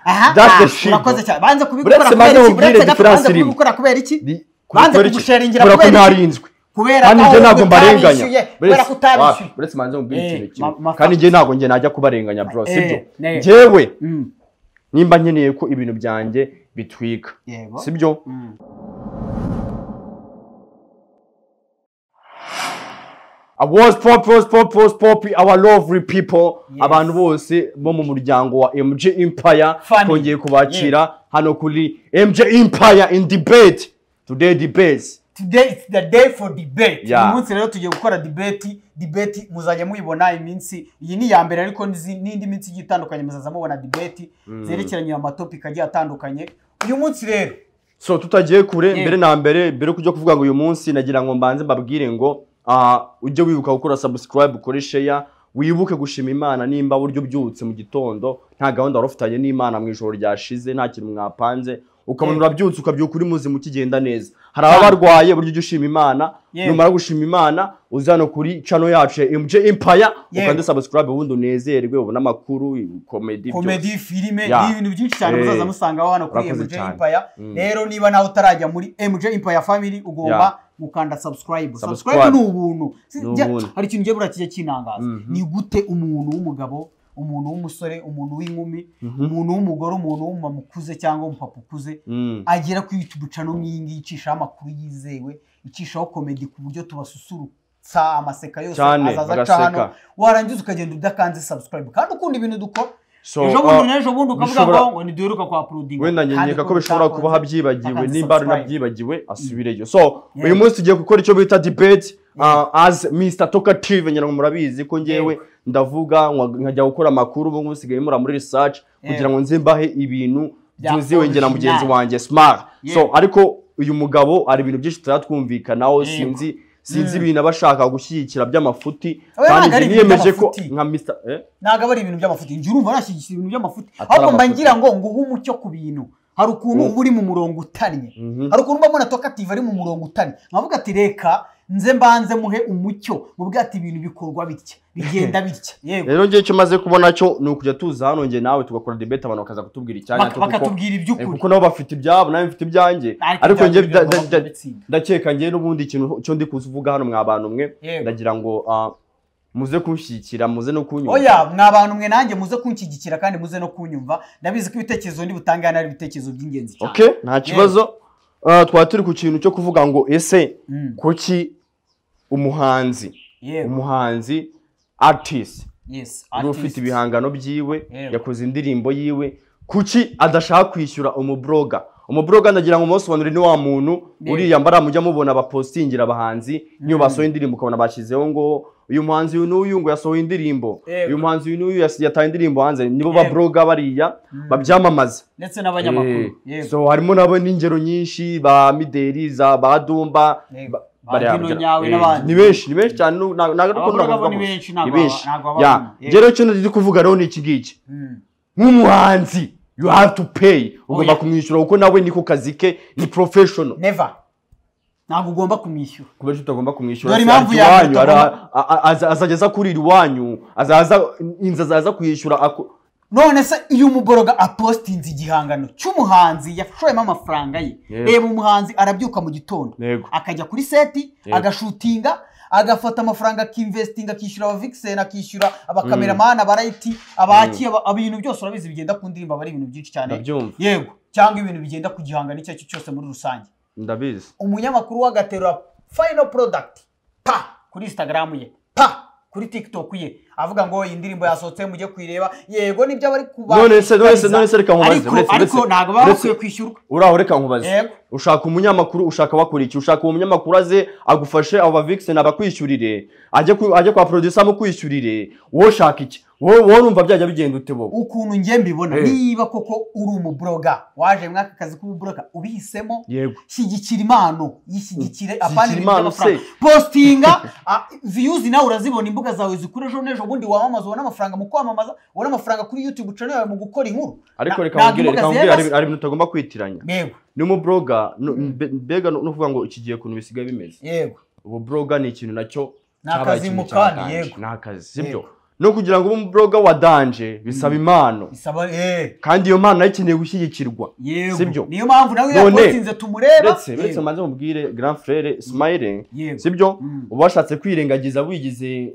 That's the shit. Urakoze cyane. Banze kubikora kubera iki? Banze kubikora kubera iki? Banze kugusharingira kubera iki? Kubera kandi njye ntabwo mbarenganya. Kubera kutabishyuye. Uretse manze mubwire ikintu kimwe. Kandi njye ntabwo njye najya kubarenganya bro, sibyo? Njyewe nimba nkeneye ko ibintu byanjye bitwika, sibyo? I was pop, our lovely people, abantu bose bo mu muryango wa MJ Empire twongeye kubakira hano kuri MJ Empire in debate. Today debates. Today it's the day for debate. Uyu munsi rero tugiye gukora debate muzajya muyibona iminsi iyi ni ya mbere, ariko n'indi minsi igiye itandukanye muzaza mubona debate zerekeranye amatopic agiye atandukanye. Uyu munsi rero so tutagiye kure, mbere na mbere mbere kujya kuvuga ngo uyu munsi nagira ngo mbanze mbabwire ngo ujye wibuka gukora subscribe, ukore share, wibuke gushima Imana nimba buryo byutse mu gitondo nta gahunda warufitanye n'Imana mu ijoro ryashize, nta kintu mwapanze, ukabona urabyutse ukabyuka uri muzima ukigenda neza. Hari abarwaye buryo ujye ushima Imana, numara gushima Imana uzano kuri channel yacu ya MJ Empire ukande subscribe, ubundi unezerwe ubona amakuru, comedy, comedy, filime n'ibintu byinshi cyane muzaza musangaho hano kuri MJ Empire. Rero niba nawe utarajya muri MJ Empire family ugomba gukanda subscribe. Subscribe ni ubuntu. Hari ikintu ngiye burakijya kinangaza, ni gute umuntu w'umugabo, umuntu w'umusore, umuntu w'inkumi, umuntu w'umugore, umuntu w'umumama ukuze cyangwa umupapa ukuze agera kuri YouTube channel nk'iyi ngiyi icishaho amakuru yizewe, icishaho comedy ku buryo tubasusurutsa amaseka yose azaza aca hano, warangiza ukagenda udakanze subscribe kandi ukunda ibintu dukora. Ejo bundi n'ejo bundi ukavuga ngo ntiduheruka kwa uploading. Wenda nkeka ko bishobora kuba habyibagiwe, nimba ari nabyibagiwe asubireyo. So uyu munsi tugiye gukora icyo bita debate as Mr Talkative. Ngira ngo murabizi ko ngewe ndavuga nkajya gukora amakuru, ubu ngusigaye mura muri research kugira ngo nze mbahe ibintu byuziwe nge na mugenzi wanjye Smart. So ariko uyu mugabo ari ibintu byinshi turatwumvikanaho, sinzi ibintu abashaka gushyigikira by'amafuti, kandi niyemeje ko nka Mr ntago ari ibintu by'amafuti. Njye urumva arashyigikira ibintu by'amafuti, ahubwo mba ngira ngo nguhe umucyo ku bintu. Hari ukuntu uba uri mu murongo utannye, hari ukuntu mba mbona Talkative ari mu murongo utannye, nkavuga ati reka nze mbanze muhe umucyo mubwe ati ibintu bikorwa bitya bigenda bitya. Yego rero ngiye cyo maze kubona cyo ni ukujya tuza hano nge nawe tugakora debate, abantu bakaza kutubwira icyanya, bakatubwira iby'ukuri, kuko nabo bafite ibyabo nawe mfite ibyanjye. Ariko nge ndakeka nge n'ubundi ikintu cyo ndi kuvuga hano mwa bantu mwe, ndagira ngo muze kunshyigikira, muze no kunyumva. Oya mwa bantu mwe nanjye muze kunshyigikira kandi muze no kunyumva, ndabizi ko ibitekerezo ndi butange hano ari ibitekerezo by'ingenzi cyane. Okay, nta kibazo. Twari turi ku kintu cyo kuvuga ngo ese kuki umuhanzi artist, ufite ibihangano byiwe, yakoze indirimbo yiwe, kuki adashaka kwishyura umubloga? Umubloga ndagira ngo musobanurire ni wa muntu uriya mbara mujya mubona abapostingira abahanzi niyo basohoye indirimbo ukabona bashyizeho ngo uyu muhanzi uyu n'uyu ngo yasohoye indirimbo, uyu muhanzi uyu n'uyu yataye indirimbo hanze. Nibo babloga bariya babyamamaza ndetse n'abanyamakuru. So harimo nabo n'ingero nyinshi ba Mideri za ba Dumba, ni benshi, ni benshi cyane, ni benshi. Rero icyo ndi kuvuga rero ni iki ngiki, nk'umuhanzi you have to pay, ugomba kumwishyura kuko nawe niko kazi ke, ni professional. Never. Ntabwo ugomba kumwishyura. Kubera utagomba kumwishyura azageza kuri iwanyu, azaza inzu azaza kwishyura. None se iyo umuboroga apostinze igihangano cy'umuhanzi yashoyemo amafaranga ye, reba umuhanzi arabyuka mu gitondo akajya kuri seti agashutinga, agafata amafaranga akinvestinga, akishyura aba vixen, akishyura abakameramana, abarayiti, abaki, ibintu byose urabizi bigenda ku ndirimbo, aba ari ibintu byinshi cyane. Yego, cyangwa ibintu bigenda ku gihangano icyo ari cyo cyose muri rusange. Ndabizi. Umunyamakuru w'agaterura final product pa kuri Instagram ye, pa kuri TikTok ye, avuga ngo iyi ndirimbo yasohotse mujye kuyireba. Yego nibyo bari kuba. None se reka nkubaze, ariko ntago baba bakwiye kwishyurwa. Uraho reka nkubaze, ushaka umunyamakuru ushaka bakora iki? Ushaka umunyamakuru aze agufashe abo vixen abakwishyurire, ajye kwa producer amukwishyurire, wowe ushaka iki? Wowe urumva byajya bigenda ute wowe? Ukuntu ngiye mbibona, niba koko uri umubloga waje mwaka kazi k'ububloga ubihisemo, shyigikira impano, yishyigikire apana ibintu by'amafaranga. Postinga views nawe urazibona, imbuga zawe zikure ejo n'ejo bundi wamamaza ubona amafaranga mu kwamamaza, ubona amafaranga kuri YouTube channel yawe mu gukora inkuru. Ariko reka nkubwire ari ibintu utagomba kwitiranya. Ni umubloga mbega no kuvuga ngo iki gihe kuntu bisigaye bimeze. Yego. Ububloga ni ikintu nacyo nakazi mukandi. Yego. Nakazi, sibyo? No kugira ngo ube umubloga wa danger bisaba impano. Bisaba kandi iyo mpano nayo ikeneye gushyigikirwa. Sibyo? Niyo mpamvu nawe yapostinze tumureba. Uretse manze mubwire grand frère Smiling. Sibyo? Uba washatse kwirengagiza wigize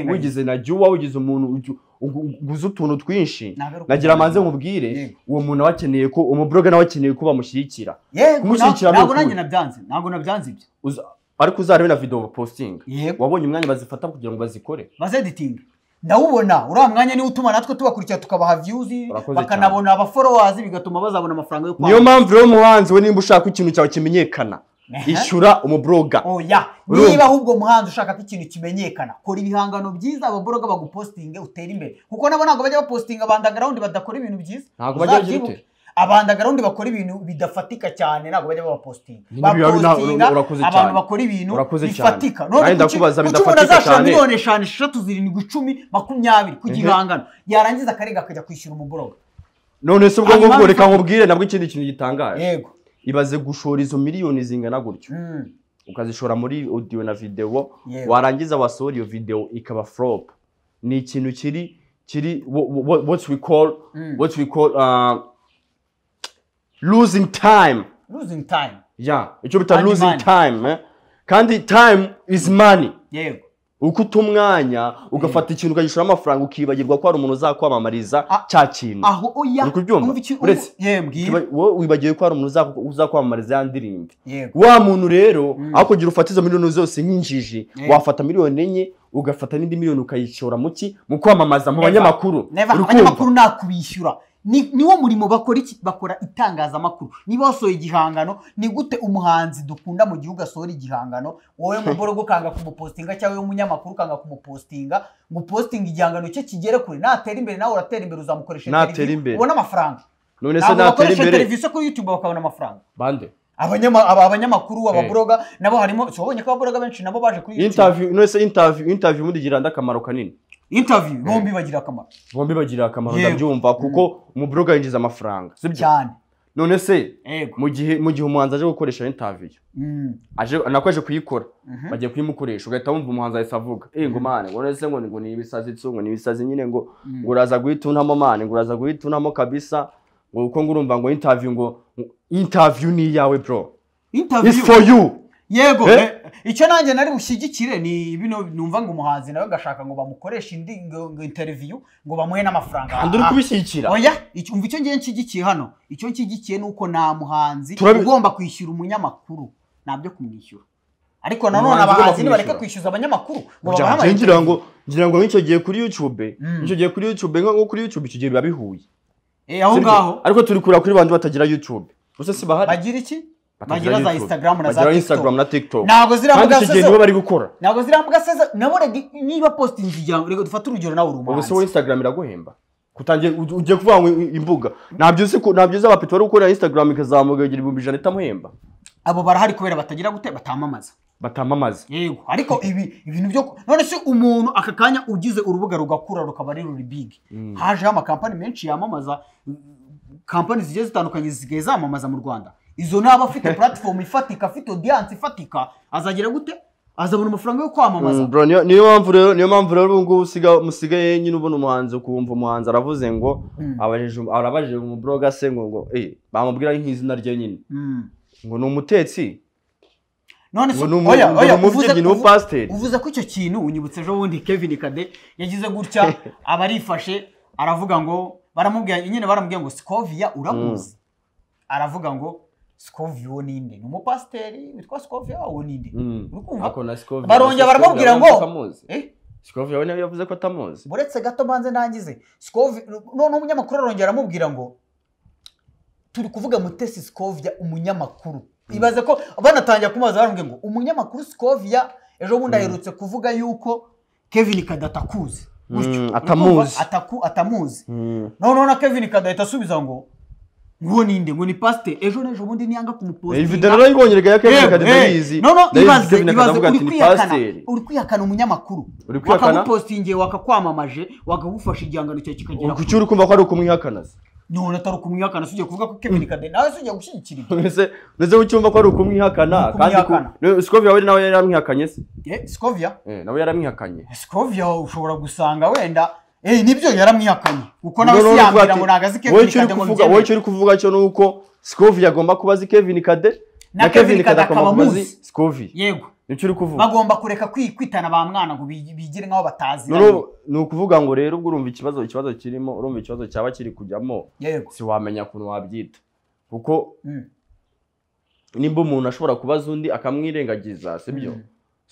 wigize na Juwa, wigize umuntu uguze utuntu twinshi. Nagira manze mubwire uwo muntu abakeneye ko umubloga nawe akeneye ko bamushyigikira. Kumushyigikira ntabwo nanjye nabyanze, ntabwo nabyanze ibyo. Ariko uzarebe na video posting. Wabonye umwanya bazifata kugira ngo bazikore. Bazediting. Ndawubona uriya mwanya niwo utuma natwe tubakurikira tukabaha views, bakanabona aba followers, bigatuma bazabona amafaranga yo kwamamaza. Niyo mpamvu rero muhanzi we nimba ushaka ikintu cyawe kimenyekana ishyura umubloga. Oya, niba ahubwo muhanzi ushaka ko ikintu kimenyekana, kora ibihangano byiza ababloga bagupostinge utere imbere, kuko nabo ntabwo bajya bapostinga abandagaround badakora ibintu byiza. Ntabwo bajya bagira abandagaround bakora ibintu bidafatika cyane, ntabwo bajya babapostinga. Bapostinga abantu bakora ibintu bifatika. None ndakubaza bidafatika cyane. Miliyoni 5, 6, 7, 10, 20 ku gihangano, yarangiza akarega akajya kwishyura umubloga. None se ubwo ngubwo reka nkubwire nabwo ikindi kintu gitangaje. Yego. Ibaze gushora izo miliyoni zingana gutyo, ukazishora muri audio na video, warangiza wasohora iyo video ikaba flop. Ni ikintu kiri what we call losing time. Losing time. Yeah, icyo bita losing time, eh? Kandi time is money. Yego. Uko utumwanya ugafata ikintu ukagishora amafaranga ukibagirwa ko hari umuntu uzakwamamariza cya kintu. Aho oya. Uretse wowe wibagiwe ko hari umuntu uzakwamamariza ya ndirimbo. Wa muntu rero aho kugira ufata izo miliyoni zose nk'injiji, wafata miliyoni 4 ugafata n'indi miliyoni ukayishora mu ki? Mu kwamamaza mu banyamakuru. Abanyamakuru nakubishyura. Niwo murimo bakora iki? Bakora itangazamakuru. Niba wasohoye igihangano, ni gute umuhanzi dukunda mu gihugu asohora igihangano, wowe muborogo ukanga kumupostinga cyangwa wowe umunyamakuru ukanga kumupostinga, ngo upostinga igihangano cye kigere kure, natera imbere nawe uratera imbere, uzamukoresha interview ubona amafaranga. None se natera imbere televiziyo kuri YouTube bakabona amafaranga. Bande? Abanyamakuru, ababloga nabo harimo, wabonye ko ababloga benshi nabo baje kuri YouTube. Interview, none se interview muri gira ndakamaro kanini. Interview bombi bagira akamaro. Bombi bagira akamaro ndabyumva kuko umubloga yinjiza amafaranga. Sibyo? Cyane. None se mu gihe umuhanzi aje gukoresha interview, aje nakwaje kuyikora, bagiye kuyimukoresha ugahita wumva umuhanzi ahise avuga, ngo mane, ngo none se ngo ni ibisazi tso, ngo ni ibisazi nyine, ngo uraza guhita mane, ngo uraza guhita kabisa, ngo uko ngurumva ngo interview, ngo interview ni yawe bro. Interview is for you. Yego, icyo nanjye nari bushyigikire ni bino numva ngo umuhanzi nawe gashaka ngo bamukoreshe indi ngo interview ngo bamuhe n'amafaranga. Kandi uri kubishyigikira? Oya, umva icyo ngiye nshyigikiye hano. Icyo nshyigikiye nuko nta muhanzi ugomba kwishyura umunyamakuru, ntabyo kumwishyura. Ariko nanone abahanzi nibareka kwishyuza abanyamakuru ngo babahe. Ngira ngo nk'icyo gihe kuri YouTube, icyo gihe kuri YouTube nko kuri YouTube icyo gihe biba bihuye. Aho ngaho. Ariko turi kura kuri bandi batagira YouTube. Gusa si bahari. Bagira iki? Bagira za Instagram na za TikTok. Instagram na TikTok. Ntabwo zirambuga seze. Kandi bari gukora. Ntabwo zirambuga seze. Nabone niba posting ijya rego dufate urugero nawe uri umuhanzi. Ubu se wowe Instagram iraguhemba? Kutangiye ugiye kuvuga ngo imbuga. Ntabyo uzi ko ntabyo uzi abapeti bari gukora Instagram ikazamuka igira 100,000 itamuhemba. Abo barahari kubera batagira gute batamamaza. Batamamaza. Yego, ariko ibi ibintu byo none se umuntu aka kanya ugize urubuga rugakura rukaba ari ruri big. Haje ama company menshi yamamaza, company zigiye zitandukanye zigiye zamamaza mu Rwanda. Izo naba afite platform ifatika, afite audience ifatika, azagira gute? Azabona amafaranga yo kwamamaza. Bro, niyo mpamvu rero, niyo mpamvu rero ubu ngubu musigaye nyine ubona umuhanzi ukumva umuhanzi aravuze ngo arabajije mu blogger se ngo bamubwira nk'izina rye nyine. Ngo ni umutetsi. None se oya uvuze ko icyo kintu unyibutse ejo bundi Kevin Kade yagize gutya abarifashe aravuga ngo baramubwiye nyine baramubwiye ngo Scovia uramuzi. Aravuga ngo Scovia uwo ninde? Ni umupasiteri witwa Scovia uwo ninde? Uri kumva? Barongera baramubwira ngo Scovia we nawe yavuze ko atamuzi. Buretse gato mbanze ndangize. Scovia none umunyamakuru arongera aramubwira ngo turi kuvuga Mutesi Scovia umunyamakuru. Ibaze ko banatangira kumaza baramubwira ngo umunyamakuru Scovia ejo bundi aherutse kuvuga yuko Kevin Kade atakuzi. Atamuzi. Atamuzi. None na Kevin Kade ahita asubiza ngo ngo ninde ngo ni pasteur ejo nejo bundi niyanga kumupostinga. Iyi video narayibonye ya Kevin Kade ndayizi. No ibaze uri kwihakana umunyamakuru. Wakamupostingiye wakakwamamaje wakagufasha igihangano cyawe kikagera. Kuki uri kumva ko ari ukumwihakana se? None atari kumwihakana si ugiye kuvuga ko Kevin Kade nawe si ugiye gushyigikira ibyo. Mbese ucyumva ko ari ukumwihakana kandi Scovia we nawe yaramwihakanye se? Scovia? Nawe yaramwihakanye. Scovia ushobora gusanga wenda nibyo yaramwihakanye kuko nawe si yambira ngo nagazi Kevin Kade ngo mbyemere. Wowe icyo uri kuvuga cyo nuko Scovia agomba kuba azi Kevin Kade na Kevin Kade akaba amuzi Scovia. Yego. Nicyo uri kuvuga. Bagomba kureka kwitana ba mwana ngo bigire nkaho batazi. Ni ukuvuga ngo rero ubwo urumva ikibazo kirimo, urumva ikibazo cyaba kiri kujyamo. Si wamenya ukuntu wabyita. Kuko nimba umuntu ashobora kubaza undi akamwirengagiza, sibyo?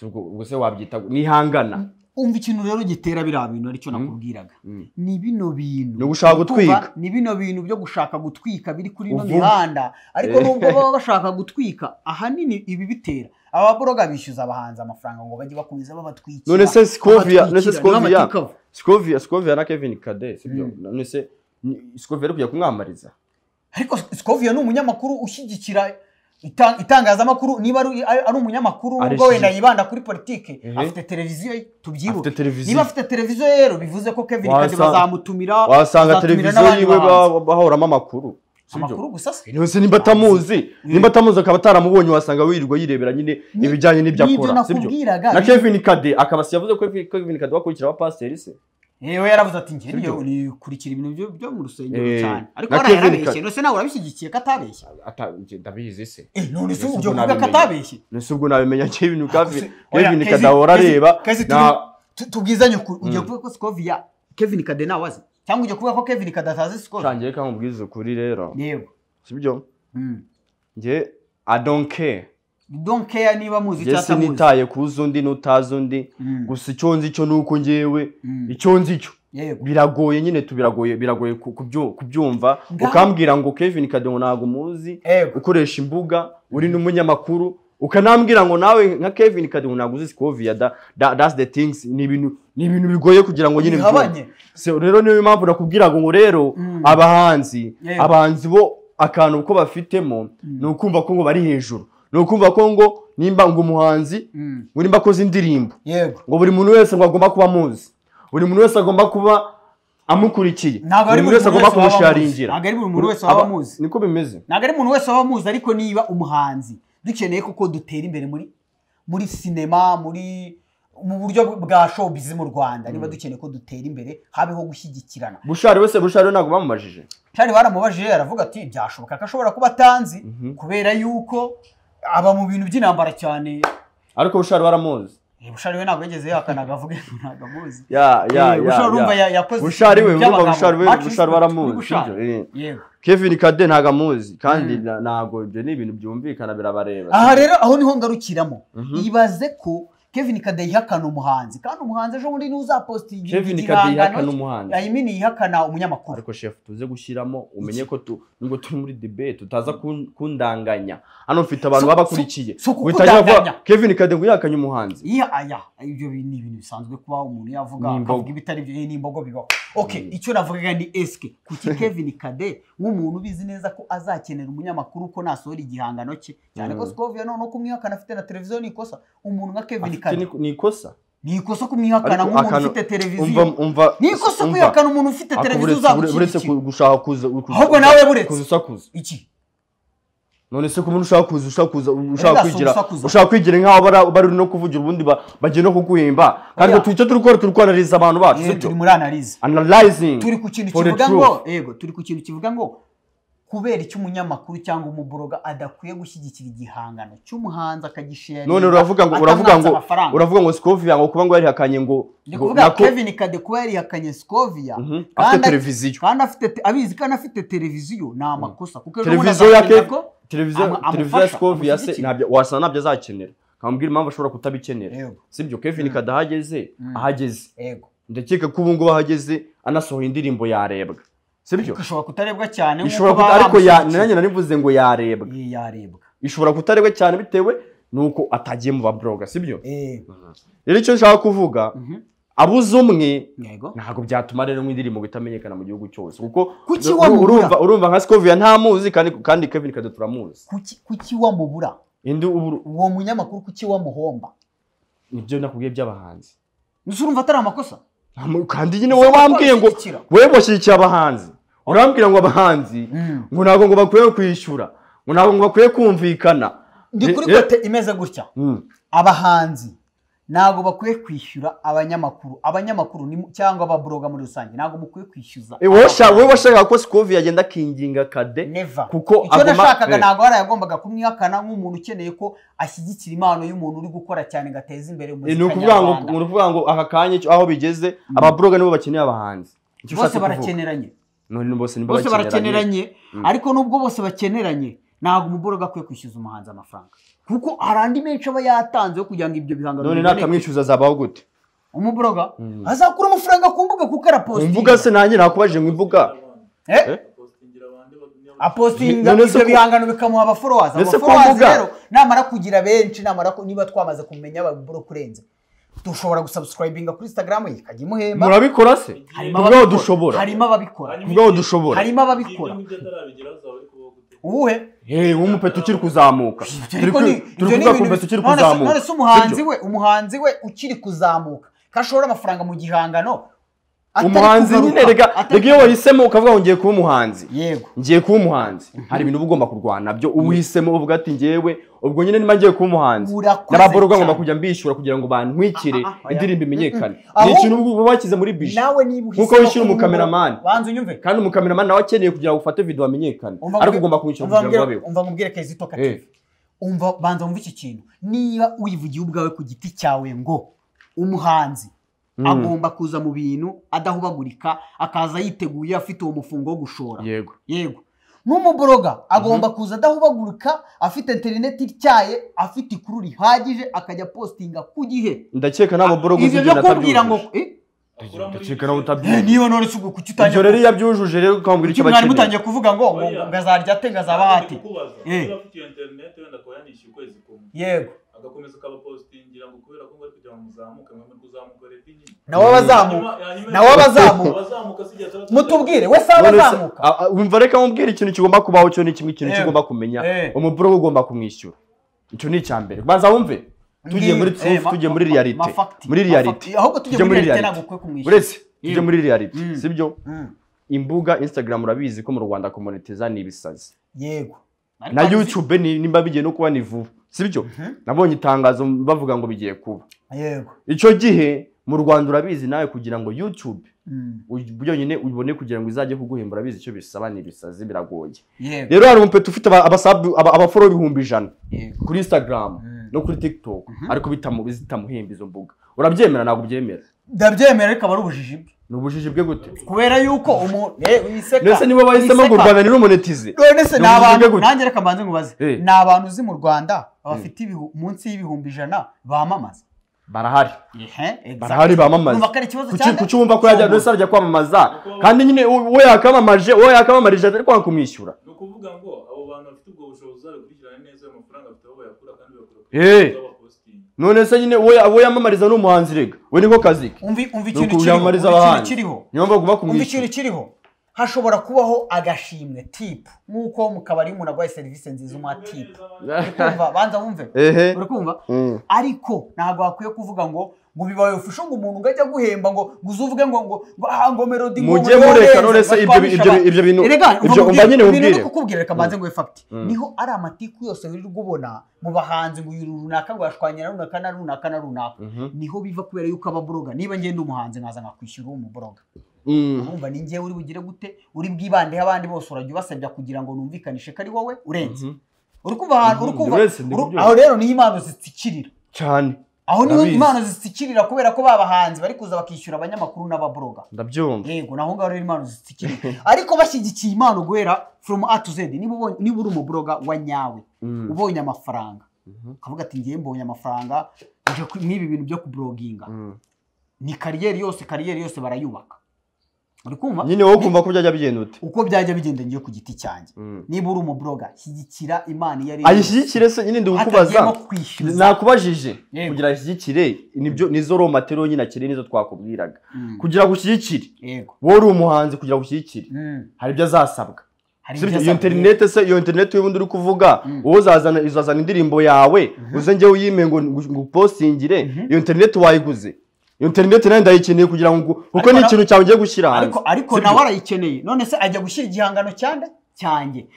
Ubwo se wabyita nihangana. Umva ikintu rero gitera biriya bintu aricyo nakubwiraga. Ni bino bintu. Ni gushaka gutwika. Ni bino bintu byo gushaka gutwika biri kuri ino mihanda. Ariko nubwo baba bashaka gutwika ahanini ibi bitera. Ababoroga bishyuza abahanzi amafaranga ngo bajye bakomeza babatwikira. None se Scovia na Kevin Kade, sibyo? None se Scovia ari kujya kumwamariza. Ariko Scovia ni umunyamakuru ushyigikira itangazamakuru, niba ari umunyamakuru nubwo wenda yibanda kuri politike, afite televiziyo tubyibuke. Niba afite televiziyo rero bivuze ko Kevin Kade bazamutumira, wasanga televiziyo yiwe bahoramo amakuru. Amakuru gusa se? None nimba atamuzi, nimba atamuzi akaba ataramubonye wasanga wirirwa yirebera nyine ibijyanye n'ibyo akora, sibyo? Na Kevin Kade akaba si yavuze ko Kevin Kade wakurikira abapasiteri se? Yewe yaravuze ati njye nikurikira ibintu byo mu rusengero cyane. Ariko yarabeshye, none se nawe urabishyigikiye ko atabeshye? Ndabizi se. None se ubwo uvuga ko atabeshye? None se ubwo nabimenya Kevin Kade ahora areba. Tubwizanye ukuri, ugiye kuvuga ko Scovia Kevin Kade nawe azi? Cyangwa ugiye kuvuga ko Kevin Kade atazi Scovia? Ngiye kamubwiza ukuri rero. Yego. Sibyo? Nge I don't care. You don't care niba muzi cyangwa atamuzi. Sinitaye kuzi undi n'utazi undi. Gusa icyo nzi cyo nuko ngewe icyo nzi cyo biragoye nyine biragoye kubyumva ukambwira ngo Kevin Kade ngo ntago muzi, ukoresha imbuga uri n'umunyamakuru ukanambwira ngo nawe nka Kevin Kade ngo ntago uzi Scovia, that's the things. Ni ibintu bigoye kugira ngo nyine bihabanye. So rero niyo mpamvu nakubwira ngo rero abahanzi bo akantu uko bafitemo ni ukumva ko ngo bari hejuru. Ni ukumva ko ngo nimba ngo umuhanzi ngo nimba akoze indirimbo ngo buri muntu wese ngo agomba kuba amuzi, buri muntu wese agomba kuba amukurikiye, buri muntu wese agomba kumusharingira. Ntabwo ari buri muntu wese waba amuzi. Niko bimeze. Ntabwo ari umuntu wese waba amuzi, ariko niba umuhanzi dukeneye kuko dutera imbere muri sinema, muri mu buryo bwa showbiz mu Rwanda, niba dukeneye ko dutera imbere habeho gushyigikirana. Bushari wese Bushari ntabwo bamubajije. Bushari baramubajije aravuga ati byashoboka ko ashobora kuba atanzi kubera yuko aba mu bintu by'intambara cyane. Ariko Bushari baramuzi. Bushari we ntabwo yigeze yahakana avuge ngo ntabwo amuzi. Bushari urumva yakoze. Bushari we urumva Bushari baramuzi. Yego. Kevin Kade ntabwo amuzi kandi ntabwo ibyo ni ibintu byumvikana birabareba. Aha rero aho niho ngarukiramo. Ibaze ko Kevin Kade yihakana umuhanzi kandi umuhanzi ejo bundi n'uzapostinga Kevin Kade yihakana umuhanzi. I mean yihakana umunyamakuru. Ariko chef tuze gushyiramo umenye ko nubwo turi muri debate tutaza kundanganya. Hano mfite abantu babakurikiye. Kevin Kade ngo yihakanye umuhanzi. Iya aya ibyo ni ibintu bisanzwe kuba umuntu yavuga akavuga ibitari byo n'imbogo bibaho. Okay, icyo navugaga ni eske kuki Kevin Kade nk'umuntu ubizi neza ko azakenera umunyamakuru ko nasohora igihangano cye cyane ko Scovia none kumwihakana afite na televiziyo ni ikosa. Umuntu nka Kevin Kade ni ikosa. Ni ikosa kumwihakana nk'umuntu ufite televiziyo. Ni ikosa kwihakana umuntu ufite televiziyo uzagushyigikira. Uretse gushaka kuza ahubwo nawe buretse kuzakuza. Iki? None se kumuntu ushaka kuza ushaka kwigira nkaho bari no kuvugira ubundi bagiye no kuguhemba kandi icyo turi gukora turi kwanaliza abantu bacu, sibyo? Turi muri analyze. Analyzing. Turi ku kintu kivuga ngo yego, turi ku kintu kivuga ngo kubera icyo umunyamakuru cyangwa umuboroga adakwiye gushyigikira igihangano cy'umuhanzi akagishare. None uravuga ngo Scovia ngo kuba ngo yarihakanye ngo nako Kevin Kade kuba yarihakanye Scovia afite televiziyo kandi afite abizi kandi afite televiziyo ni amakosa kuko ejo televiziyo ya televiziyo ya Scovia se ntabyo wasana ntabyo azakenera. Kambwira impamvu ashobora kutabikenera. Sibyo? Kevin Kade ahageze yego ndakeka ko ubu ngubu ahageze anasohoye indirimbo yarebwa. Sibyo? Ishobora kutarebwa cyane nkuko ariko nanjye narivuze ngo yarebwa. Yarebwa. Ishobora kutarebwa cyane bitewe nuko atagiye mu babloga, sibyo? Rero icyo nshaka kuvuga abuze umwe ntabwo byatuma rero nk'indirimbo itamenyekana mu gihugu cyose kuko urumva nka Scovia ntamuzi kandi Kevin Kade turamuzi. Kuki wamubura? Indi uwo munyamakuru kuki wamuhomba? Nibyo nakubwiye by'abahanzi. Nuse urumva atari amakosa? Kandi nyine wowe wambwiye ngo wewe washyigikiye abahanzi. Urambwira ngo abahanzi ngo ntabwo ngo bakwiye kwishyura, ngo ntabwo ngo bakwiye kumvikana. Ndi kuri kote imeze gutya. Abahanzi ntabwo bakwiye kwishyura abanyamakuru, abanyamakuru cyangwa ababloga muri rusange ntabwo mukwiye kwishyuza. Wowe washakaga ko Scovia yagenda akinginga Kade, kuko icyo nashakaga ntabwo yarayagombaga kumwihakana nk'umuntu ukeneye ko ashyigikira impano y'umuntu uri gukora cyane ngo ateze imbere umuziki nyarwanda. Ni ukuvuga ngo aka kanya aho bigeze ababloga nibo bakeneye abahanzi. Bose barakeneranye. Bose barakeneranye, ariko nubwo bose bakeneranye ntabwo umubloga akwiye kwishyuza umuhanzi amafaranga, kuko hari andi menshi aba yatanze yo kugira ngo ibyo bihangano. None nakamwishyuza azabaho gute? Umubloga azakura amafaranga ku mbuga kuko arapostinga. Imbuga se nanjye nakubajije ngo imbuga apostinga ibyo bihangano bikamuha aba followers. Aba followers rero namara kugira benshi, namara niba twamaze kumenya ababloga kurenza, dushobora gusubscribinga kuri Instagram ye ikajya imuhemba. Murabikora se? Ubwo dushobora. Harimo ababikora. Ubwo dushobora. Harimo ababikora. Uwuhe? Umupeta ukiri kuzamuka. Turi kuvuga ku mupeta ukiri kuzamuka. None se umuhanzi we ukiri kuzamuka kashora amafaranga mu gihangano. Umuhanzi nyine rega iyo wahisemo ukavuga ngo ngiye kuba umuhanzi. Yego. Ngiye kuba umuhanzi. Hari ibintu uba ugomba kurwana nabyo uhisemo uvuga ati ngewe ubwo nyine niba ngiye kuba umuhanzi. N'ababoroga ngomba kujya mbishyura kugira ngo bantwikire indirimbo imenyekane. Ni ikintu uba washyize muri bije. Nkuko wishyura umukameramani. Banza unyumve. Kandi umukameramani nawe akeneye kugira ngo ufate video amenyekane. Ariko ugomba kumwishyura kugira ngo abeho. Umva nkubwire Kizito Kative. Umva banza wumve iki kintu. Niba uyivugiye ubwawe ku giti cyawe ngo umuhanzi agomba kuza mu bintu adahubagurika, akaza yiteguye afite uwo mufungo wo gushora. Yego. Yego. N'umubloga agomba kuza adahubagurika, afite internet ityaye, afite ikuru rihagije, akajya postinga ku gihe. Ndakeka nta mubloga uzigera atabyujuje. Ngo ndakeka nawe utabyujuje. Niba none se kuki utangiye? Ibyo rero yabyujuje rero ukambwira icyo bakeneye. Mwari mutangiye kuvuga ngo ngazarya ate ngazaba hate. Afite iyo internet wenda akaba yanishyuye ukwezi kumwe. Yego. Agakomeza akabapostingira ngo kubera ko ngo ari kugira ngo muzamuke mwe muri kuzamuka rero nyine. Nawe abazamuka. Nawe abazamuka. Mutubwire we saba abazamuka. Umva reka mubwire ikintu kigomba kubaho cyo ni kimwe, ikintu kigomba kumenya. Umubloga ugomba kumwishyura. Icyo ni icya mbere. Banza wumve. Tugiye muri truth, tugiye muri reality. Muri reality. Ahubwo tugiye muri reality ntabwo ukwiye kumwishyura. Uretse tugiye muri reality, sibyo? Imbuga Instagram urabizi ko mu Rwanda kumonetiza ni ibisazi. Yego. Na YouTube nimba bigiye no kuba ni vuba. Sibyo? Nabonye itangazo bavuga ngo bigiye kuba. Yego. Icyo gihe mu Rwanda urabizi nawe kugira ngo YouTube byonyine ubone kugira ngo izajye kuguhembura urabizi icyo bisaba ni ibisazi biragoye. Rero hari umupeta ufite abafollow 100,000 kuri Instagram no kuri TikTok ariko bitamuhemba izo mbuga. Urabyemera ntabwo ubyemera? Ndabyemera ariko aba ari ubujiji bwe. Ni ubujiji bwe gute? Kubera yuko umuntu wiseka. Nese nibo bahisemo ngo Rwanda ni rumonetize. None ni abantu nanjye reka mbanze nkubaze. Ni abantu uzi mu Rwanda abafite munsi y'100,000 bamamaza. Barahari. Barahari bamamaza. Kuki wumva ko yajya nese arajya kwamamaza kandi nyine we yakamamaje, we yakamamarije ariko kwanga kumwishyura. Ni ukuvuga ngo abo bantu bafite ubwo bushobozi bakurikirana neza amafaranga bafite aho bayakura kandi bayakura. None se nyine we yamamariza n'umuhanzi rega. We niko kazi ke. Umva ikintu kiriho. Niyo mpamvu bagomba kumwishyura. Umva ikintu kiriho. Hashobora kubaho agashimwe tip nkuko mu kabari umuntu agwaye service nziza umuha tip. Urikumva banza wumve. Urikumva? Ariko ntabwo wakwiye kuvuga ngo bibaye official ngo umuntu ngajya guhemba ngo uzuvuge ngo ngo Melody ngo mujye mureka. None se ibyo bintu ibyo umva nyine ubwire. Kukubwira reka mbanze ngo fact. Niho ari amatiku yose wirirwa ubona mu bahanzi ngo uyu runaka ngo yashwanye na runaka na runaka na runaka. Niho biva kubera yuko ababloga niba ngende umuhanzi nkaza nkakwishyura uwo mubloga. Urumva ni ngewe uri bugire gute uri bwibandeho abandi bose urajya ubasabya kugira ngo numvikanishe ko ari wowe urenze. Uri kumva ahantu uri kumva aho rero niho impano zitsikirira cyane. Aho niho impano zitsikirira kubera ko babahanzi bari kuza bakishyura abanyamakuru n'ababloga. Ndabyumva. Yego naho ngaho rero impano zitsikirira. Ariko bashyigikiye impano guhera from A to Z. Niba uri umubloga wa nyawe ubonye amafaranga ukavuga ati ngiye mbonye amafaranga nje n'ibi bintu byo kubloginga. Ni kariyeri yose barayubaka. Urikumva? Nyine wowe kumva ko byajya bigenda ute? Uko byajya bigenda ngiye ku giti cyanjye. Niba uri umubloga shyigikira Imana iyo ari ayishyigikire se nyine ndikubaza. Nakubajije kugira ashyigikire nibyo nizo raw material nyine akiri nizo twakubwiraga. Kugira gushyigikire. Wowe uri umuhanzi kugira gushyigikire. Hari ibyo azasabwa. Iyo internet se iyo internet y'ubundi uri kuvuga wowe uzazana indirimbo yawe uze ngewe uyime ngo ngupostingire iyo internet wayiguze. Internet nayo ndayikeneye kugira ngo kuko ni ikintu cyawe ugiye gushyira hanze. Ariko nawe arayikeneye. None se ajya gushyira igihangano cyande cyanjye.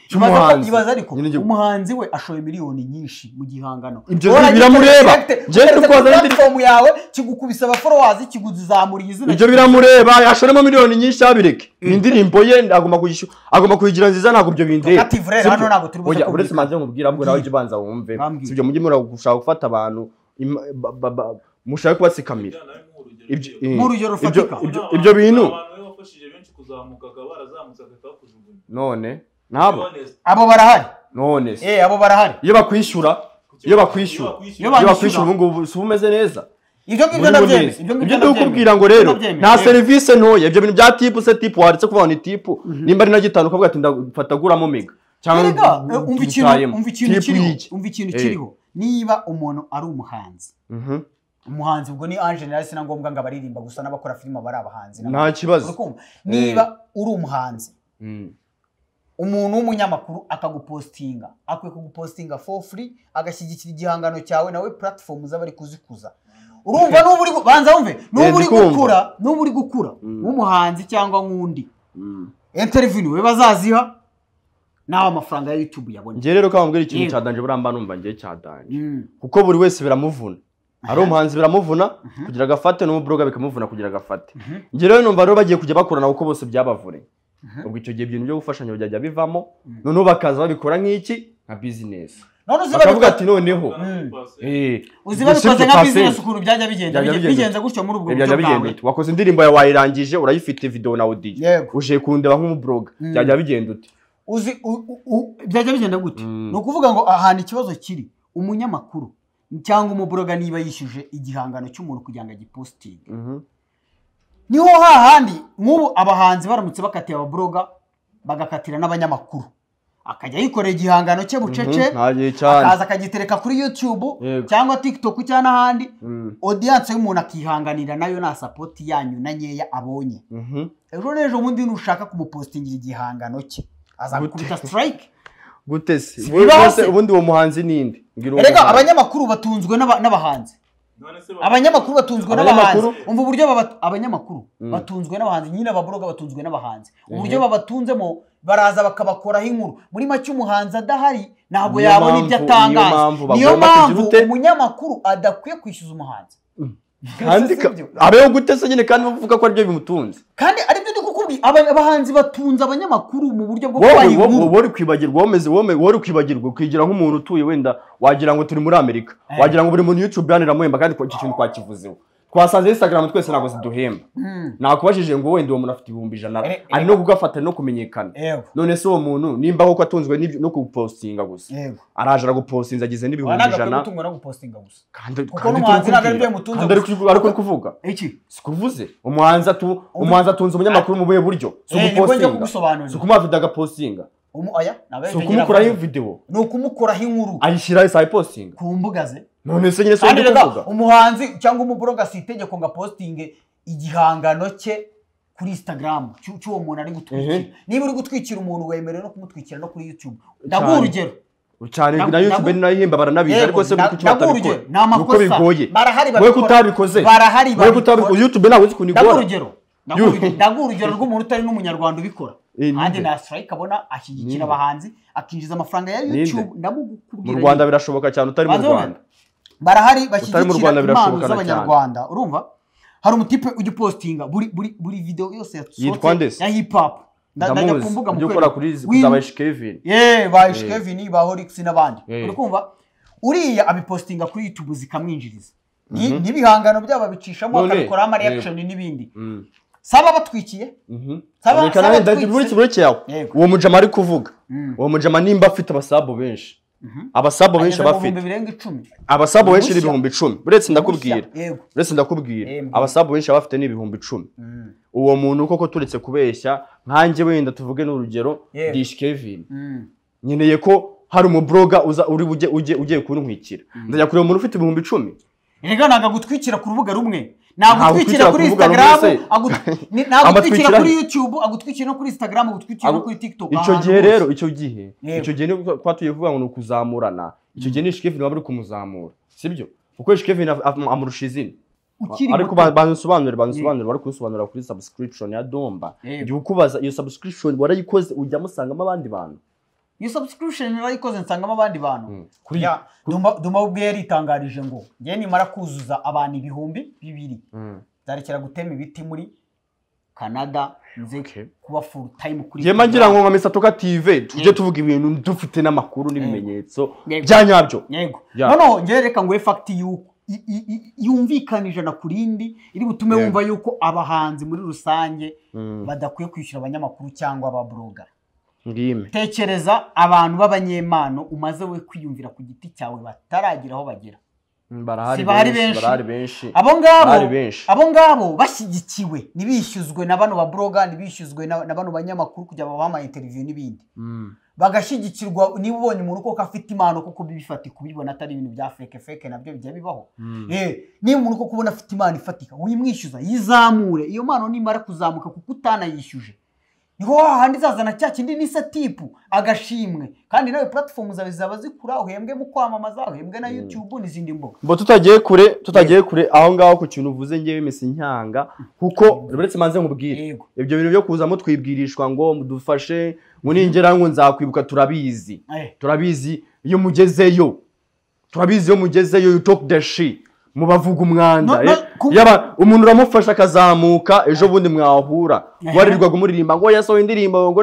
Ibaza ariko umuhanzi we ashoye miliyoni nyinshi mu gihangano. Ibyo biramureba. Njye ndikwaza platform yawe kigukubisa aba followers kiguzamura izina. Ibyo biramureba ashoremo miliyoni nyinshi abireke. Indirimbo ye agomba kuyishyura, agomba kuyigira nziza ntabwo ibyo bindeba. Hano ntabwo turi buze. Uretse manze nkubwira ahubwo nawe ujye ubanza wumve. Sibyo mujye mura gushaka gufata abantu mushaka kubatsikamira. Ibyo rufatika. Ibyo bintu abantu bafashije benshi kuzamukaga barazamutse agahita bakujugunya. None nabo abo barahari. None se abo barahari. Iyo bakwishyura ubu ngubu si umeze neza. Ibyo ngibyo ndabyemeye. Ibyo ndikubwira ngo rero nta service ntoya. Ibyo bintu bya tipu se tipu waretse kuvuga ni tipu nimba ari na gitanu ukavuga ati ndafataguramo mega cyangwa umva ikintu kiriho niba umuntu ari umuhanzi. Umuhanzi ubwo ni en general sina ngombwa ngo abaririmba gusa n'abakora filime bari abahanzi. Nta kibazo. Niba uri umuhanzi umuntu w'umunyamakuru akagupostinga akwiye kugupostinga for free agashyigikira igihangano cyawe nawe platform z'abari kuzikuza. Urumva n'ubu uri banza wumve n'ubu uri gukura nk'umuhanzi cyangwa nk'undi interview we bazaziha nawe amafaranga ya YouTube yabonye. Ngiye rero kamubwira ikintu cya danje buramba numva ngiye cya danje kuko buri wese biramuvuna. Ari umuhanzi biramuvuna kugira agafate n'umubloga bikamuvuna kugira agafate. Ngiye rero numva rero bagiye kujya bakorana kuko bose byabavure. Ubwo icyo gihe ibintu byo gufashanya byajya bivamo noneho bakaza babikora nk'iki nka business. None uziba ati noneho uziba bikoze nka business ukuntu byajya bigenda bigenza gutyo muri ubwo buryo bwawe. Wakoze indirimbo yawe wayirangije urayifite video na audio uje kundeba nk'umubloga byajya bigenda ute? Uzi byajya bigenda gute? Ni ukuvuga ngo ahantu ikibazo kiri umunyamakuru cyangwa umubloga niba yishyuje igihangano cy'umuntu kugira ngo agipostinge niho hahandi nk'ubu abahanzi baramutse bakatiye ababloga bagakatira n'abanyamakuru akajya yikorera igihangano cye bucece akaza akagitereka kuri YouTube cyangwa TikTok cyangwa n'ahandi audience y'umuntu akihanganira nayo nta support yanyu na nkeya abonye. Ejo n'ejo bundi nushaka kumupostingira igihangano cye azakubita strike. Gute se ubundi uwo muhanzi ninde? Erega abanyamakuru batunzwe n'abahanzi. Abanyamakuru batunzwe n'abahanzi. Umva uburyo abanyamakuru batunzwe n'abahanzi nyine ababloga batunzwe n'abahanzi. Uburyo babatunzemo baraza bakabakoraho inkuru. Muri make umuhanzi adahari ntabwo yabona ibyo atangaza. Niyo mpamvu umunyamakuru adakwiye kwishyuza umuhanzi. Kandi abeho gute se nyine kandi bavuga ko aribyo bimutunze. Kandi aribyo ndi kukubwira abahanzi batunze abanyamakuru mu buryo bwo kubaha inkuru. Wowe uri kwibagirwa wowe uri kwibagirwa ukigira nk'umuntu utuye wenda wagira ngo turi muri Amerika wagira ngo buri muntu YouTube yaniramuhemba kandi iki kintu twakivuzeho. Twasanze Instagram twese ntabwo ziduhemba. Nakubajije ngo wenda uwo muntu afite 100,000 ari no kugafata no kumenyekana. None se uwo muntu nimba koko atunzwe no kupostinga gusa araje aragupostinza agize n'100,000. Gutungwa no gupostinga gusa. Kandi kuko n'umuhanzi ntabwo ari byo mutunze. Ariko kuvuga iki? Sikuvuze umuhanzi atunze umunyamakuru mu buhe buryo? Si ugupostinga. Si ukumuha video agapostinga. Si ukumukoraho video. Ni ukumukoraho inkuru. Ayishyira isaha ipostinga. Ku mbuga ze. None se nyine se ndi kuvuga. Umuhanzi cyangwa umubloga si itegeko ngo apostinge igihangano cye kuri Instagram cy'uwo muntu ari gutwikira. Niba uri gutwikira umuntu wemerewe no kumutwikira no kuri YouTube. Ndaguha urugero. Cyane na YouTube ni nayo ihemba baranabizi ariko se kuki batabikora? Nuko bigoye. Barahari babikora. Wewe kutabikoze. Barahari babikora. Wewe kutabikoze YouTube nawe uzi kunigora. Ndaguha urugero rw'umuntu utari n'umunyarwanda ubikora. Kandi na strike abona ashyigikira abahanzi akinjiza amafaranga ya YouTube ndamugukubwira. Mu Rwanda birashoboka cyane utari mu Rwanda. Barahari bashyigikira impano z'abanyarwanda urumva hari umutipe ujya upostinga buri video yose yasohotse ya hip hop ndajya ku mbuga mu ukora kuri za Kevin ba Kevin ba Horix n'abandi uri kumva uriya abipostinga kuri YouTube zikamwinjiriza n'ibihangano byabo abicishamo akabikora ama reaction n'ibindi saba batwikiye saba uwo mujama ari kuvuga uwo mujama nimba afite abasabo benshi abasabo benshi abafite abasabo benshi ni 10,000 uretse ndakubwira abasabo benshi abafite ni 10,000 uwo muntu koko turetse kubeshya nkanjye wenda tuvuge n'urugero Dish Kevin nkeneye ko hari umubloga uza uri uje ugiye kuntwikira ndajya kureba umuntu ufite 10,000 Erega nanga gutwikira ku rubuga rumwe nagutwikira kuri Instagram nagutwikira kuri YouTube agutwikira no kuri Instagram agutwikira no kuri TikTok. Icyo gihe rero icyo gihe nibwo twatuye kuvuga ngo nukuzamurana icyo gihe ni Kevin waba uri kumuzamura sibyo kuko Kevin amurusha izina Ukiri ariko muto. Bansobanurire bari kubisobanura kuri subscription ya Dumba. Yego. Jya ukubaza iyo subscription warayikoze, ujya musangamo abandi bantu? Iyo subscription narayikoze, nsangamo abandi bantu. Kuri Ya, Dumba ubwe yaritangarije ngo njye nimara kuzuza abantu 2000 nzarekera gutema ibiti muri Canada, nze Okay. kuba full time kuri Njye ngira ngo nka Mr Toka TV tujye tuvuga ibintu dufite n'amakuru n'ibimenyetso Yego. bya nyabyo. Yego. Ya. Noneho njye reka nguhe fact yuko yumvikana ijana ku rindi, iri butume Yego. wumva yuko abahanzi muri rusange badakwiye kwishyura abanyamakuru cyangwa ababloga. Ngime. Tekereza abantu b'abanyempano umaze we kwiyumvira ku giti cyawe bataragira aho bagera. Barahari Si bahari benshi, benshi. barahari benshi. Abo ngabo, Bahari benshi. abo ngabo bashyigikiwe, ntibishyuzwe na bano ba blogger, ntibishyuzwe na bano banyamakuru kugira babahe ama interview n'ibindi. Bagashyigikirwa. Niba ubonye umuntu koko afite impano, koko bifatika, kubibona atari ibintu bya fake fake, nabyo bijya bibaho. Niba umuntu koko ubona afite impano ifatika, wimwishyuza, yizamure. Iyo mpano nimara kuzamuka kuko utanayishyuje, niho hahandi izazana cya kindi nisa tip, agashimwe, kandi nawe platform zawe zaba zikura, uhembwe mu kwamamaza, uhembwe na YouTube n'izindi mbuga. Mbo tutagiye kure aho ngaho ku kintu uvuze, ngewe misi nyanga, kuko uretse manze nkubwire, Yego. ibyo bintu byo kuzamo twibwirishwa ngo mudufashe, ngo ningera ngo nzakwibuka, turabizi. Turabizi iyo mugezeyo, turabizi iyo mugezeyo, you talk the shit, mubavuga umwanda. No, no, Yaba umuntu uramufasha akazamuka, ejo bundi mwahura warirwaga umuririmba ngo yasohoye indirimbo, ngo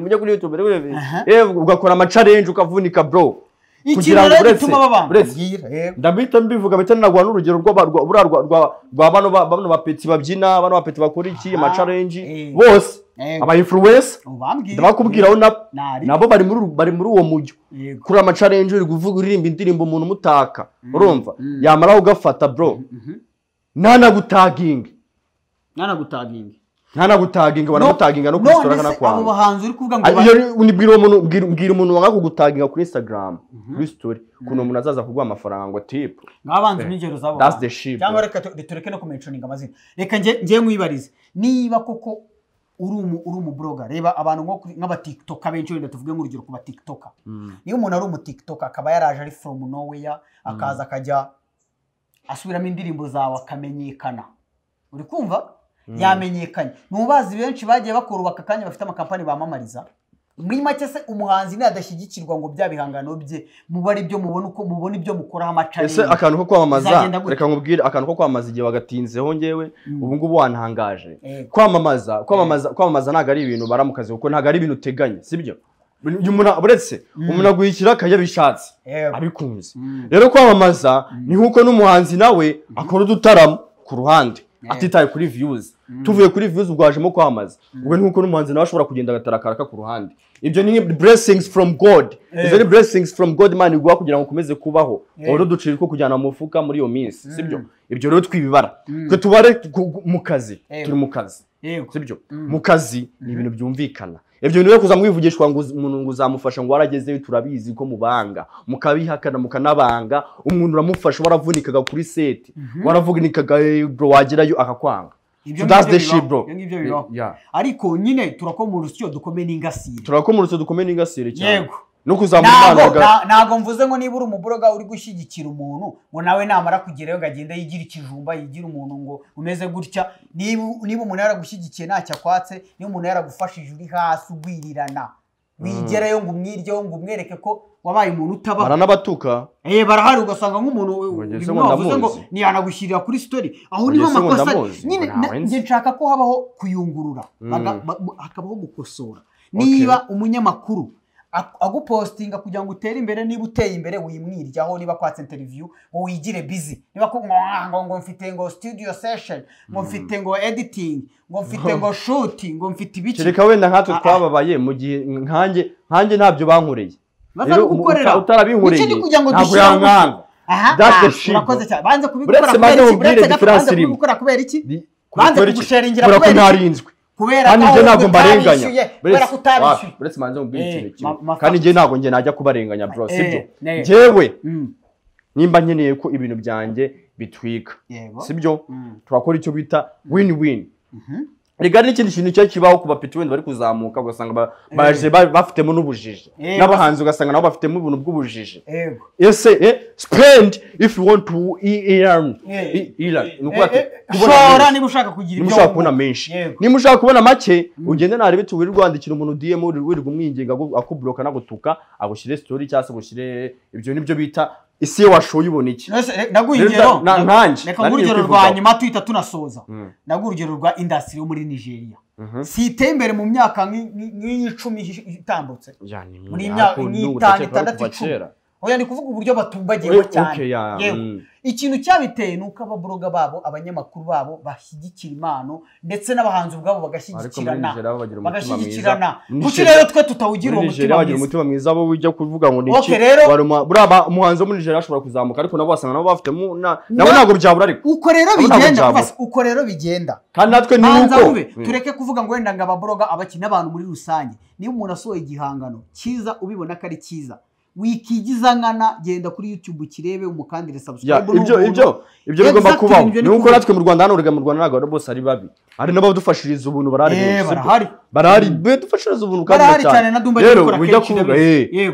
mujye kuri YouTube, ugakora ama challenge ukavunika bro. Ikintu Kugira ngo rero uretse- gituma babanga uretse- Mbwira, yego. Ndabita mbivuga mpita nagwa n'urugero rwa buriya rwa bano bapeti babyina, bano bapeti bakora iki, ama challenge bose, Yego. aba influencer. Ubambwire. Ndabakubwiraho Nari. nabo bari muri uwo mujyo. Yego. Kuri ama challenge uri kuvuga, uririmba indirimbo, umuntu umutaka, urumva yamara ugafata bro, ntanagutaginge. Ntanagutaginge. Ntanagutaginge, banamutaginga no kuri story None se abo akanakwanga. bahanzi uri kuvuga ngo Iyo unibwira uwo muntu, mbwira umuntu wanga kugutaginga kuri Instagram, kuri story, ukuntu umuntu azaza kuguha amafaranga ngo tip. Ngabanza n'ingero z'abo That's bantu. the shit, Cyangwa bro. reka tureke no kumentioninga amazina, reka nge nkwibarize niba koko uri umu blogger. Reba abantu nko nk'aba TikToker benshi, wenda tuvuge nk'urugero ku ba TikToker. Niba umuntu ari umu TikToker akaba yaraje ari from nowhere, akaza akajya asubiramo indirimbo zawe akamenyekana, uri kumva yamenyekanye, nubazi benshi bagiye bakora ubu aka kanya bafite amakampani bamamariza. Muri make se, umuhanzi nadashyigikirwa ngo bya bihangano bye muba ari byo mubona, uko mubona ibyo mukoraho Ese ama challenge, akantu ko kwamamaza, bizagenda gute? reka nkubwire akantu ko kwamamaza igihe bagatinzeho, ngewe ubu ngubu wantangaje. Yego. Kwamamaza ntabwo ari ibintu bara mu kazi, kuko ntabwo ari ibintu uteganya, sibyo? Uyu umuntu, uretse umuntu aguhikira akajya abishatse, Yego. abikunze. Rero kwamamaza ni nk'uko n'umuhanzi nawe akora udutaramo ku ruhande atitaye kuri views. Tuvuye kuri views, ubwo hajemo kwamamaza. Ubwo ni nk'uko n'umuhanzi nawe ashobora kugenda agatara ku ruhande. Ibyo ni blessings from God, izo ni blessings from God Imana iguha kugira ngo ukomeze kubaho, wari uduciri two kujyana mu mufuka muri iyo minsi, sibyo? Ibyo rero twibibara, twe tubare mu kazi. Yego. Turi mu kazi, Yego. sibyo? Mu kazi ni ibintu byumvikana. Ibyo bintu byo kuza mwivugishwa ngo umuntu ngo uzamufasha ngo waragezeyo, turabizi ko mubanga, mukabihakana, mukanabanga. Umuntu uramufasha, waravunikaga kuri set, waravunikaga, bro, wagerayo akakwanga. Ibyo So that's ngibyo the shit, bibaho. bro. Ibyo ngibyo bibaho. Yeah. Ariko nyine turakoma urusyo dukome n'ingasire. Turakomurutse dukomeye n'ingasire cyane. Yego. No kuzamura Ntago impano ntago mvuze ngo niba uri umublogger uri gushyigikira umuntu, ngo nawe namara kugerayo ngo agende yigire ikijumba, yigire umuntu ngo umeze gutya. Niba umuntu yaragushyigikiye ntacyo akwatse, niba umuntu yaragufashije uri hasi ugwirirana, wigerayo ngo umwiryeho, ngo umwereke ko wabaye umuntu utabaho. Baranabatuka. Barahari, ugasanga nk'umuntu Ngo njye se bimwe ngo wavuze ngo ndamuzi. ntiyanagushyirira kuri story aho Ngo niho njye se ngo amakosa ari. ndamuzi. Nyine Ngo ntawe nzi. njye nshaka ko habaho kuyungurura, hakabaho gukosora. Niba umunyamakuru agupostinga kugira ngo utere imbere, niba uteye imbere wimwiryaho. Niba kwatse interview ngo wigire busy, niba ngo mfite ngo studio session, ngo mfite ngo editing, ngo mfite ngo shooting, ngo mfite ibiki. Kereka wenda nkatwe Ah, ah. twababaye mu gihe nkanjye ntabyo bankoreye. Rero Bazabigukorera. utarabinkoreye, Nicyo ndi kugira ngo ntabwo dushyire yankanga. Aha, That's the ah, shit, urakoze bro. cyane. Banze kubikora Uretse kubera maze iki? nkubwire Uretse gato, difference banze irimo. kubikora kubera iki? Banze Kubera iki? kugusharingira Kubera ko kubera iki? ntarinzwe. Kubera Kandi ko njye ntabwo ahubwo mbarenganya. utabishyuye, kubera ko utabishyuye. Uretse manze nkubwire ikintu kimwe. Kandi Kandi njye ntabwo njye najya kubarenganya, bro, sibyo? Njyewe nimba nkeneye ko ibintu byanjye bitwika, Yego. sibyo, turakora icyo bita win win. Rega n'ikindi kintu cyo kibaho ku bapeti wenda bari kuzamuka ugasanga baje bafitemo n'ubujiji, n'abahanzi ugasanga nabo bafitemo ubuntu bw'ubujiji. Ese spend if you want to earn. Shora niba ushaka kugira ibyo ushaka kubona menshi, niba ushaka kubona make ugende narebe tuwiri rwandikira umuntu DM wirirwa umwinginga akubloka nagutuka agushyire story cyangwa se agushyire ibyo nibyo bita isi washoye ubona iki. Naguha ingero, reka nguhe urugero rwa nyuma tuhita tunasoza. Naguha urugero rwa industry yo muri Nigeria. Si iteye imbere mu myaka nk'icumi itambutse, muri myaka nk'itanu itandatu icumi. Oya ni kuvuga uburyo batumbagiyeho cyane. Yego, ikintu cyabiteye ni uko ababloga babo, abanyamakuru babo bashyigikira impano ndetse n'abahanzi ubwabo bagashyigikirana. Kuki rero twe tutawugira uwo mutima mwiza? Umutima mwiza bo ujya kuvuga ngo ni iki? Buriya umuhanzi wo muri Nigeria ashobora kuzamuka, ariko nabo basanga nabo bafitemo nabo ntabwo byabura. Ariko uko rero bigenda, uko rero bigenda kandi natwe ni uko tureke kuvuga ngo wenda ngo ababloga abakina abantu muri rusange. Niba umuntu asohoye igihangano cyiza ubibona ko ari cyiza, wikigiza nkana, genda kuri YouTube kirebe umukandire subscribe. Ibyo bigomba kubaho. Ni uko natwe mu Rwanda hano, mu Rwanda ntabwo bose ari babi, hari n'abadufashiriza ubuntu barahari, barahari bedufashiriza ubuntu kandi cyane. Rero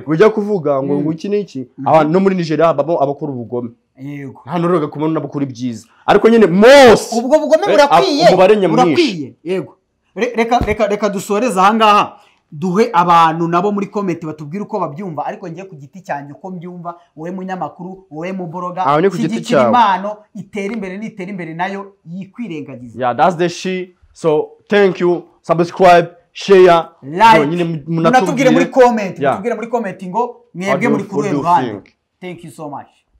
ujya kuvuga ngo iki n'iki, abantu no muri Nigeria habamo abakora ubugome. Yego, hano rero kubona n'abakora ibyiza, ariko nyine mose ubwo bugome burakwiye, burakwiye. Yego, reka reka reka dusoreze aha ngaha, duhe abantu nabo muri comment batubwire uko babyumva. Ariko ngiye ku giti cyanjye uko mbyumva, wowe munyamakuru, wowe muboroga, shyigikira impano itera imbere, nitera imbere nayo yikwirengagiza. Yeah, that's the she. So thank you, subscribe, share, like, munatubwire muri comment, mutubwire muri comment ngo mwebwe muri kuri ruhande. Thank you so much.